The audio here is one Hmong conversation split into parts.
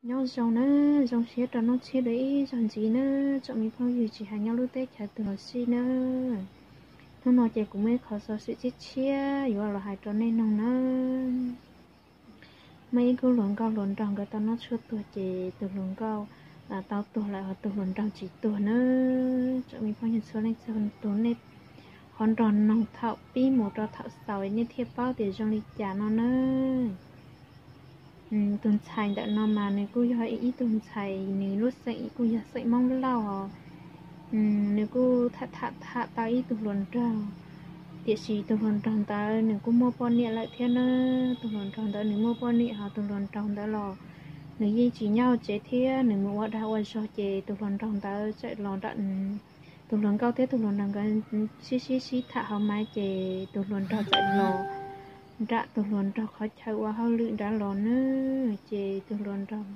Nyob zoo na, zoo siab rau hnub tshiab dua ib zaug ntxiv na, tsoom me phooj ywg tsis hais nyob lub teb chaws twg los xij na. Hnub no ces kuv muaj ib qho xov xwm tshiab tshiab yuav los hais rau nej mloog na. Muaj ib khub hluas nkauj hluas nraug nkawd tau noj tshuaj tuag ces tus hluas nkauj tau tuag lawm ho tus hluas nraug tsis tuag na. Tsoom me phooj ywg txhua leej txhua tus nej ho nrog mloog thaum pib mus rau thaum xaus nej thiaj paub tias zoo li cas no na. Tus ntxhais ntawm no mas nws kuj yog ib tug ntxhais, nws lub xeem kuj yog xeem Hmoob Lauj os. Nws kuj tham tham tham tau ib tug hluas nraug, tiam sis tus hluas nraug ntawd nws kuj muaj poj niam lawm thiab na. Tus hluas nraug ntawd nws muaj poj niam ho tus hluas nraug ntawd los nws yeej tsis nyob tsev thiab nws mus ua dag ua zog ces tus hluas nraug ntawd txawm los nram tus hluas nkauj thiab tus hluas nraug nkawd sib sib sib tham hauv maiv ces tus hluas nraug txawm los nram tus hluas nraug qhov chaw ua hauj lwm nrad los na. Ces tus hluas nraug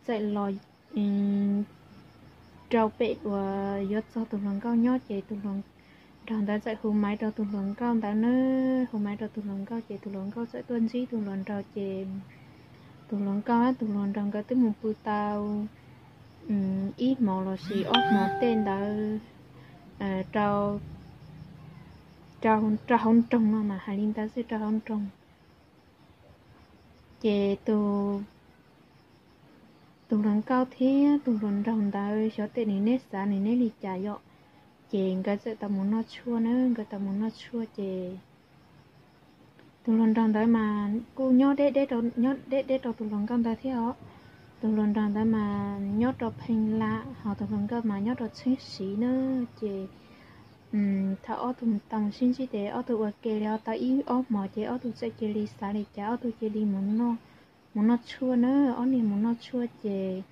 txawm los rau pem uas yuav txog tus hluas nkauj nyob ces tus hluas nraug ntawd txawm hu maiv rau tus hluas nkauj ntawd na. Hu maiv rau tus hluas nkauj ces tus hluas nkauj txawm tuaj ntsib tus hluas nraug ces tus hluas nkauj tus hluas nraug nkawd twb mus pw tau ib hmos los sis ob hmos tej ntawd rau, rau hauv nroog no mas hais li ntawd xwb, rau hauv nroog. Ces tus hluas nkauj thiab tus hluas nraug ntawd xyov tej nws neb xav nws neb li cas yom, ces nkawd txawm tau mus noj tshuaj na. Nkawd tau mus noj tshuaj ces tus hluas nraug ntawd mas kuj nyob deb deb rau, nyob deb deb rau tus hluas nkauj ntawd thiab os. Tus hluas nraug ntawd mas nyob rau Pheej Lam ho tus hluas nkauj mas nyob rau Txheeb Siv na. Ces thaum ob tug tau mus sib ntsib ces ob tug ua ke li tau ib ob hmos ces ob tug txawm cia li xav li cas ob tug cia li mus noj tshuaj na. Ob niag mus noj tshuaj ces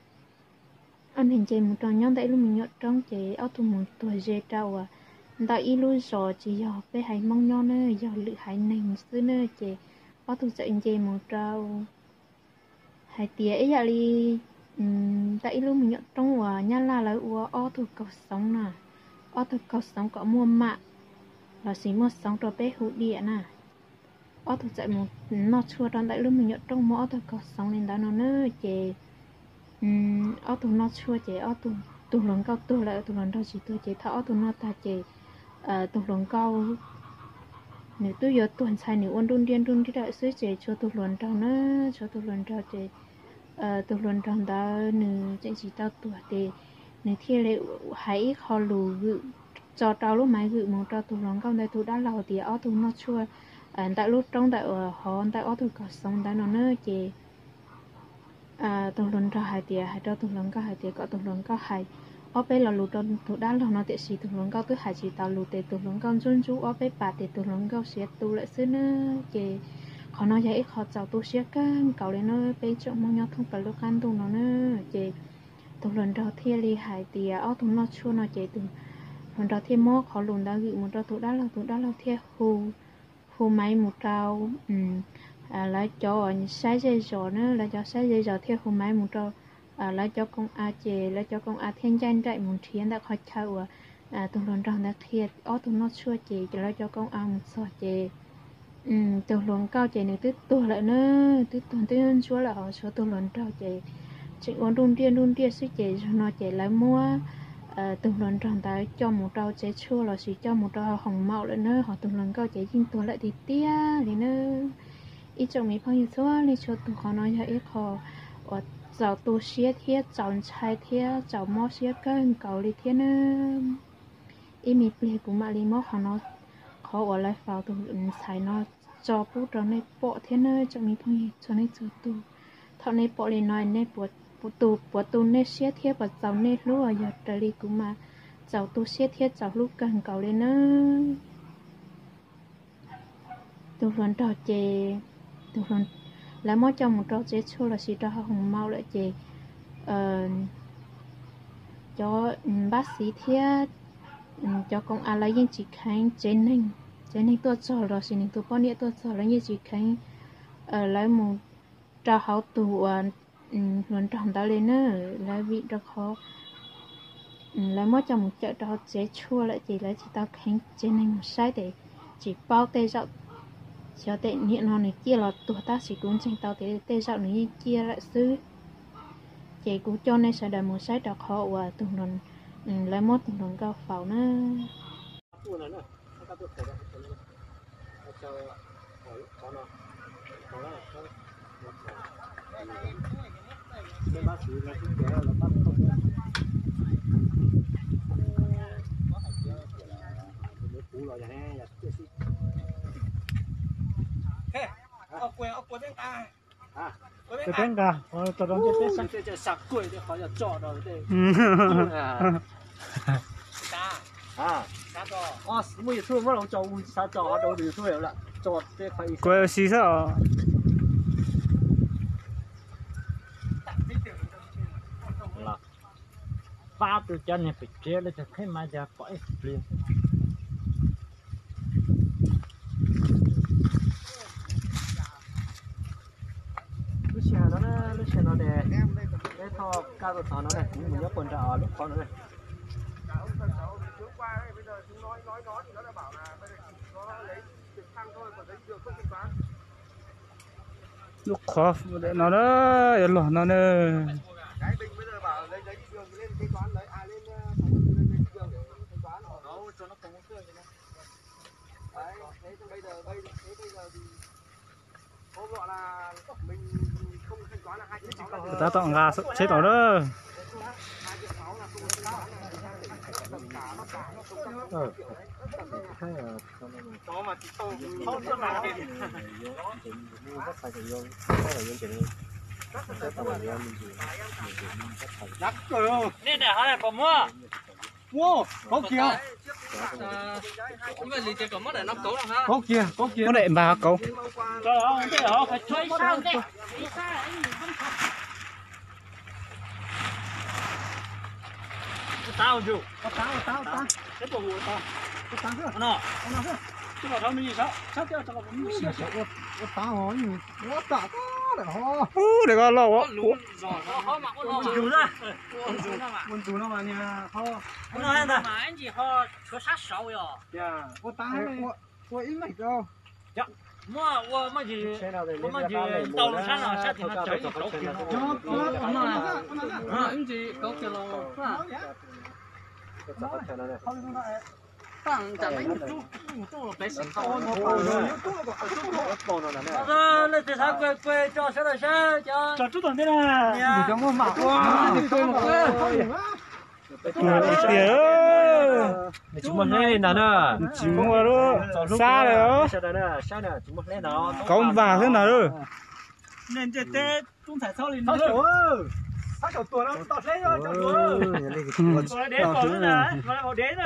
ob niag nce mus rau nyob ntawm ib lub me nyuam roob ces ob tug mus tuag ze rau uas ntawm ib lub zos tsis yog peb haiv Hmoob nyob na, yog lwm haiv neeg xwb na. Ces ob tug txawm nce mus rau hais tias ib yam li ntawm ib lub me nyuam roob uas Nyab Laj lawv ua ob tug kaug xoov na, ob tug kaug xoov kom muaj mam los sis muaj xoov rau peb hu diam na. Ob tug txawm mus noj tshuaj rau ntawm lub me nyuam roob muaj ob tug kaug xoov li ntawd no na. Ces ob tug noj tshuaj ces ob tug, tus hluas nkauj tuag lawm tus hluas nraug tsis tuag ces thaum ob tug noj tag ces tus hluas nkauj nws twb yuav tuag ntxhais nws ua nruj nriaj nruj nriaj lawm xwb ces tshuav tus hluas nraug na, tshuav tus hluas nraug ces tus hluas nraug ntawd nws tseem tsis tau tuag ces nws thiaj li hais ib qho lus vwm tso rau lub maiv vwm mus rau tus hluas nkauj ntawd tus dab laug tias ob tug noj tshuaj ntawm lub roob ntawm uas hov ntawm ob tug kaug xoov ntawd no na. Ces tus hluas nraug hais tias, hais rau tus hluas nkauj hais tias kom tus hluas nkauj hais ob peb lo lus rau tus dab laug no tiam sis tus hluas nkauj twb hais tsis tau lus ces tus hluas nkauj ntsuj ntsuj ob peb pas ces tus hluas nkauj siav tu lawm xwb na. Ces qhov no yog ib qho txaus tu siab kawg nkaus li na peb tsoom Hmoob nyob thoob plaws lub qab ntuj no na. Ces tus hluas nraug thiaj li hais tias ob tug noj tshuaj no ces tus hluas nraug thiaj muab qhov lus ntawd vwm mus rau tus dab laug, tus dab laug thiaj hu, hu maiv mus rau lawv cov saib zej zos na, lawv cov saib zej zos thiaj hu maiv mus rau lawv cov koom av ces lawv cov koom av thiaj ncaij nraim mus nrhiav ntawm qhov chaw uas tus hluas nraug ntawd qhia ob tug noj tshuaj ces lawv cov koom av mus txog ces tus hluas nkauj ces nws twb tuag lawm na, twb tuag twb ntsuab lawm ho tshuav tus hluas nraug ces tseem ua nruj nriaj nruj nriaj xwb ces zaum no ces lawv muab tus hluas nraug ntawd coj mus rau tsev tshuaj los sis coj mus rau hoos maum lawm na, ho tus hluas nkauj ces yeej tuag lawm tiag tiag li na. Ib tsoom me phooj ywg txhua leej txhua tus, qhov no yog ib qho uas txaus tu siab thiab txaus ntshai thiab txaus mob siab kawg nkaus li thiab na. Ib me pliag kuv mam li muab qhov no, qhov uas lawv faus tus ntxhais no tso pub rau nej pom thiab na tsoom me phooj ywg txhua leej txhua tus. Thaum nej pom li no nej puas tu, puas tu nej siab thiab puas txaus nej hlub? Yog raws li kuv mas txaus tu siab thiab txaus hlub kawg nkaus li na. Tus hluas nraug ces lawv muab coj mus rau tsev tshuaj los sis rau hauv hoos maum lawm ces cov npab xiv thiab cov koom av lawv yeej tsis kheev tsev neeg, tsev neeg tuaj txog los sis nws tus poj niam tuaj txog lawv yeej tsis kheev lawv mus rau hauv tus uas hluas nraug ntawd li na. Lawv vim rau qhov lawv muab coj mus cawm rau hauv tsev tshuaj lawm ces lawv tsis tau kheev tsev neeg mus saib ces tsis paub tej zaum xyov tej niam no nws ciaj los tuag tab sis kuv ntseeg tau tias tej zaum nws yeej ciaj lawm xwb. Ces kuv coj nej sawv daws mus saib rau qhov uas tus hluas, lawv muab tus hluas nkauj faus na. Peb nqa, kuv si xwb os. Pab tus cov niag pem tsev lawv cov qheb mas cas pom ib plig. Lub sij hawm no, lub sij hawm no ces peb thauj kab tuaj tod no ne, kuv mus nyob puag nram lub qhov no ne. Lub qhov no na, yuav los no na. Tab tom nqa tsheb tod na. Nej daim hov pom muab. Muab daim npag kauv. Ub, daim ko loj ua. Leej twg xav kuaj kuaj tso sawv daws saib cov. Cov muaj mam ua tiag. Nws tsis muaj hleb li ntag na. Tsis muaj lub xab li os. Kauv npag xwb ntag.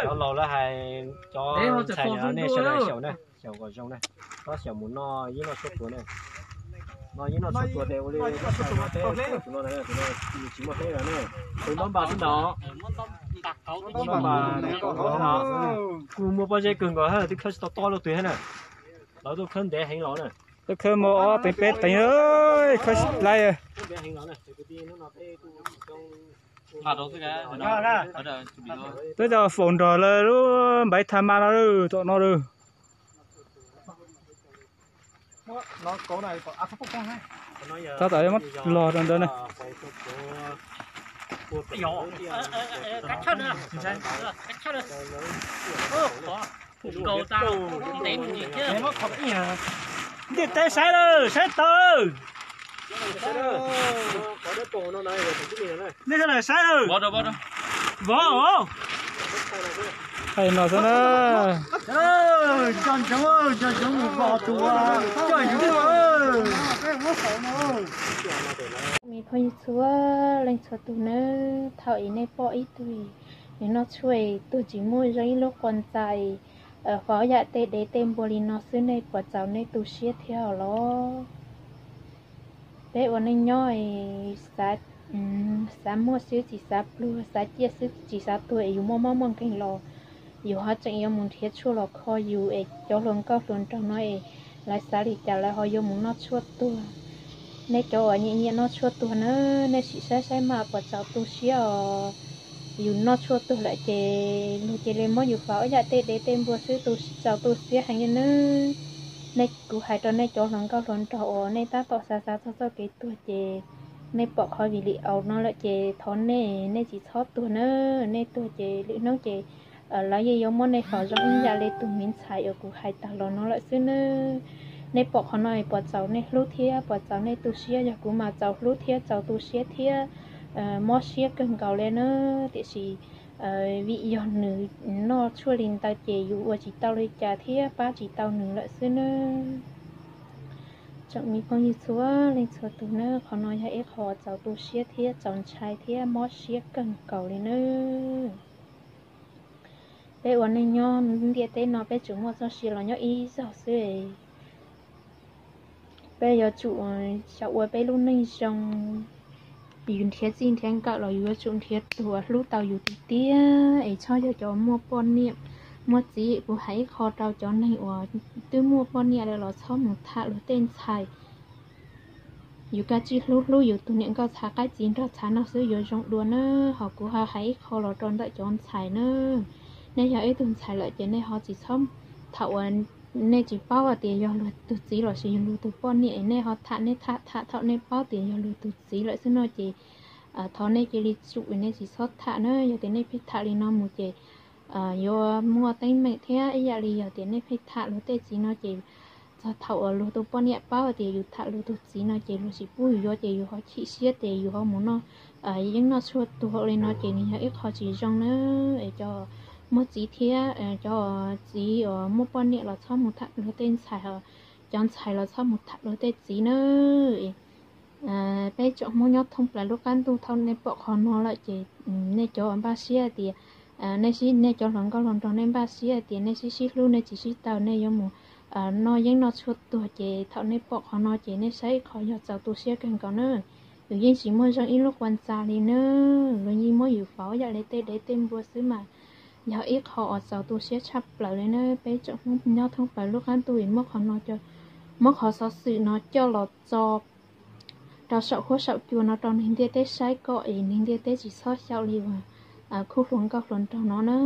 Cov laus lawv hais cov ntxhais no nej sawv daws xyaum na, xyaum kom zoo na, txhob xyaum mus noj yeeb noj tshuaj tuag na. Noj yeeb noj tshuaj tuag ces ua li tus no, tus no nws tsis muaj hleb lawm na. Tus ntaub npag xwb ntag. Kuj muaj pob zeb kawg nkaus, twb khawb tsis tau tob luaj twg thiab na. Lawv tuaj khawb ntev heev los na. Tuaj khawb muaj ob teev peb teev, khawb tsis laib. Twb coj faus nrog lawv lub npaiv tha ma no lawm, tom no lawm. Tab tom muab los rau ntawd na. Ntiaj teb saib lawm, saib tau. Nej sawv daws saib lawm. Vov os. Thaij no xwb na. Me phooj ywg txhua leej txhua tus nawb, thaum ub nej pom ib tug nws noj tshuaj tuag tsis muaj zoo ib lub qhov ntxa, faus yam tej dev tej npua li no xwb nej puas txaus nej tu siab thiab los? Peb ua neej nyob, xav muaj xwb tsis xav pluag, xav ciaj xwb tsis xav tuag es yus muaj mob muaj nkeeg los yus ho tseem yuav mus nrhiav tshuaj los kho yus es cov hluas nkauj hluas nraug no es lawv xav li cas lawv ho yuav mus noj tshuaj tuag. Nej cov uas nyiam nyiam noj tshuaj tuag na, nej sim saib saib mas puas txaus tu siab os. Yus noj tshuaj tuag lawm ces luag cia li muab yus faus ib yam tej dev tej npua xwb, txaus tu siab heev li nawb. Nej, kuv hais rau nej cov hluas nkauj hluas nraug uas nej tab tom xav xav txog txoj kev tuag ces Nej pom qhov video no lawm ces thov nej, nej tsis txhob tuag na. Nej tuag ces lwm hnub ces lawv yeej yuav muab nej faus zoo ib yam li tus me ntxhais uas kuv hais tag los no lawm xwb nawb. Nej pom qhov no puas txaus nej hlub thiab puas txaus nej tu siab? Yog kuv mas txaus hlub thiab txaus tu siab thiab mob siab kawg nkaus li na. Tiam sis vim yog nws noj tshuaj li ntawd ces yus ua tsis tau li cas thiab pab tsis tau nws lawm xwb nawb. Tsoom me phooj ywg txhua leej txhua tus nawb, qhov no yog ib qho txaus tu siab thiab txaus ntshai thiab mob siab kawg nkaus li nawb. Peb ua neej nyob ntiaj teb no peb tsuas muaj txoj sia los nyob ib zaug xwb. Peb yuav tsum xyaum ua peb lub neej zoo. Yus nrhiav txij nrhiav nkawm los yus yuav tsum nrhiav tus uas hlub tau yus tiag tiag es txhob yog cov muaj poj niam muaj txiv. Kuv hais ib qho rau cov neeg uas twb muaj poj niam lawm los txhob mus tham luag tej ntxhais. Yus kav tsij hlub hlub yus tus niam nkauj txhav qaib txiv nrog txhav no xwb yuav zoo dua na. Ho kuv ho hais ib qho los rau ntawm cov ntxhais na. Nej yog ib tug ntxhais lawm ces nej ho tsis txhob, thaum uas nej tsis paub tias yog luag tus txiv los sis yog luag tus poj niam es nej ho tham, nej tham tham thaum nej paub tias yog luag tus txiv lawm xwb no ces thov nej cia li tsum, nej tsis txhob tham na. Yog tias nej pheej tham li no mus ces yuav muaj teeb meem thiab. Ib yam li yog tias nej pheej tham luag tej txiv no ces txog thaum uas luag tus poj niam paub tias yus tham luag tus txiv no ces luag tsis pub yus yuav ces yus ho chim siab ces yus ho mus noj yeeb noj tshuaj tuag li no ces nws yog ib qho tsis zoo na. Es cov muaj txiv thiab cov txiv uas muaj poj niam los txhob mus tham luag tej ntxhais, cov ntxhais los txhob mus tham luag tej txiv na. Peb tsoom Hmoob nyob thoob plaws lub qab ntuj, thaum nej pom qhov no lawm ces nej cov uas npaj siab tias, nej sib, nej cov hluas nkauj hluas nraug nej npaj siab tias nej sib sib hlub nej tsis sib tau nej yuav mus noj yeeb noj tshuaj tuag ces thaum nej pom qhov no ces nej saib qhov yog txaus tu siab kawg nkaus na. Yus yeej tsis muaj zoo ib lub qua ntxa li na. Luag yeej muab yus faus yam li tej dev tej npua xwb mas yog ib qho uas txaus tu siab tshaj plaws li na. Peb tsoom Hmoob nyob thoob plaws lub qab ntuj es muab qhov no, muab qhov xov xwm no coj los tso rau saum huab saum cua no rau neeg ntiaj teb saib kom es neeg ntiaj teb tsis txhob xyaum li uas khub hluas nkauj hluas nraug no na.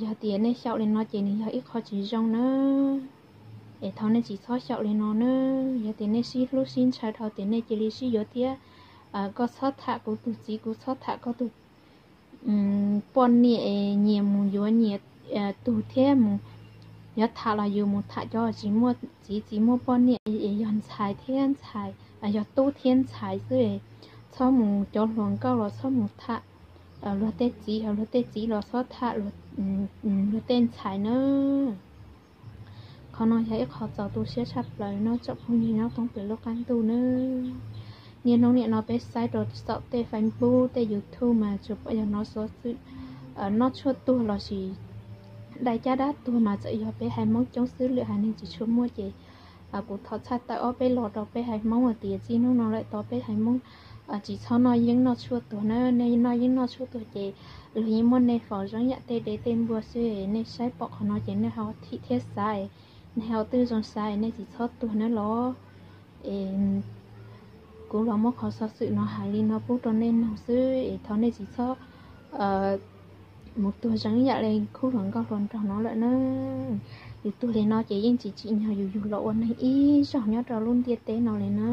Yog tias nej xyaum li no ces nws yog ib qho tsis zoo na. Es thov nej tsis txhob xyaum li no na. Yog tias nej sib hlub sib ntshaw dhau tias nej cia li sib yuav thiab. Koj txhob tham kuv tus txiv, kuv txhob tham koj tus poj niam, nyias mus yuav nyias tug thiab mus, yuav tham los yus mus tham cov tsis muaj txiv txiv muaj poj niam, yog ntxhais thiab ntxhais, yog tub thiab ntxhais xwb. Txhob mus, cov hluas nkauj los txhob mus tham luag tej txiv, yog luag tej txiv los txhob tham luag tej ntxhais na. Qhov no yog ib qho txaus tu siab tshaj plaws no tsoom phooj ywg nyob thoob plaws lub qab ntuj nawb. Niaj hnub niam no peb saib rau saum tej Facebook tej YouTube mas tsuas pom yog no xov xwm noj tshuaj tuag los sis dai caj dab tuag mas txawm yog peb haiv Hmoob coob xwb, lwm haiv neeg tsis tshua muaj ces kuv thov txhaj tawm ob peb lo rau peb haiv Hmoob hais tias txij hnub no lawm tod peb haiv Hmoob tsis txhob noj yeeb noj tshuaj tuag na. Nej noj yeeb noj tshuaj tuag ces luag yeej muab nej faus zoo yam tej dev tej npua xwb. Nej saib pom qhov no ces nej ho thim thiab xav, nej ho twb zoo xav nej tsis txhob tuag nawb los. Kuv los muab qhov xov xwm no hais li no pub rau nej mloog xwb es thov nej tsis txhob mus tuag zoo yam li khub hluas nkauj hluas nraug no lawm na. Yus tuag li no ces yeej tsis tsim nyog yus yug los ua neeg ib zaug nyob rau lub ntiaj teb no li na.